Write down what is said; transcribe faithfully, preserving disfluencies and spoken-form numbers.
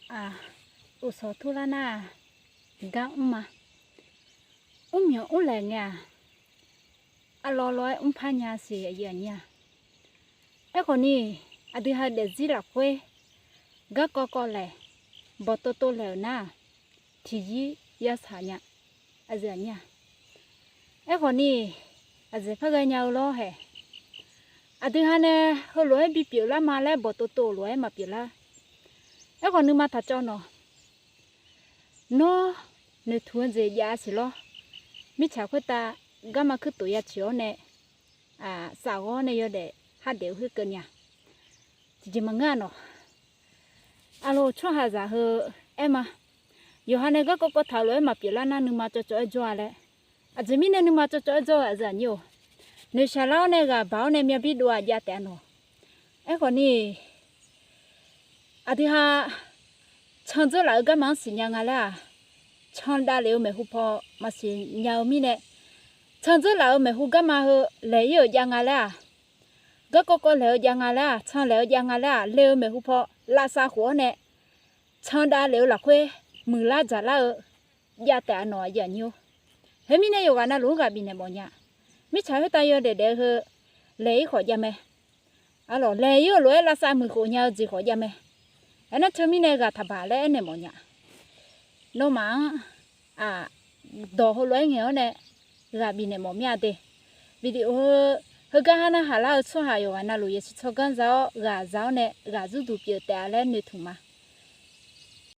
Aq, uqsawq turlar nar-aq, gar mr ma. Mrmyanq mrlaeq ngae-aq, arlawr lawr-aer mrpar nya siq aqyuif aqnyir-aq. Aerkhawf ni, aqdui ha daefzir lafkhoer garkawv kawv laeq, bawqtov tov laeq-euq nar-aq, tiqyir yasaq nya, aqyuif aqnyir-aq. Aerkhawf ni, aqjeq par ghaenya-eu lawr haeq, aqdui ha nae heulof-aer bipyeuf lar ma laer bawqtov tov-euq lof-aer maqpyeuf lar. Aerkhawf nuima taqcawv nawq. Nawr noeqtmq-eu jeq jav siq lawr. Mirtsaq khoertav garma kuirtof ya coeq-awr nae, safghawr nae yawdaef hardaef-eu khoerkeuvni-aq, tiqjeq maqngeur-a nawq. Aqloq tsawrhaqzaq heu aer ma. Yawqha nae garkawv kawv taq-eu lof-aer maqpyeuf lar nar nuima cawvcawv-aer jawr-a laer. Aqjeq mirnae nuima cawvcawv-aer jawr-eu aqyuif aqnyir-or, noeqshaq lar-awr nae ghaq baq-awr nae myavbir dov-aq jav taef-a nawq. Aerkhawf ni, aqdui ha candzeur laf-eu garma-anr siqnya nga laer-aq, candav lef-eu maeqhu paw maqsiq nya-eu mirnae, candzeur laf-euq maeqhu garma heu laeq-ir-euq jav nga laer-aq, garkawv kawv laeq-eu jav nga laer-aq, can laeq-eu jav nga laer-aq, le-eu maeqhu paw lavsav khof-awr nae, candav lef-eu lafkhoer muiqlar dzaqlar-eu jav taef-a nawq aqyuif aqnyir-or. Khoermirnae yawqghaq navluf-anr ghaq bifnaeq mawf nya. Mirtsaq khoertav yawdaef daef-eu heu laeq-ir khawf jav mae. Arlawq laeq-ir-euq lof-aer lavsav muiq khof nya-eu jeq khawf jav mae. Aernar teumirnae ghaq taqbaq laer aernaeq mawf nya. Nawmaf-anr aq, dawq heulof-aer ngaeq-awr nae ghaq bifnaeq mawf mir-a de. Video heu, heugar har narhaq lar-eu tsawrhaq yawqghaq navluf yasiq tsawrganr za-awr ghaq za-awr nae ghaq zurduq pyeuf taef-a laer noeqtmq ma.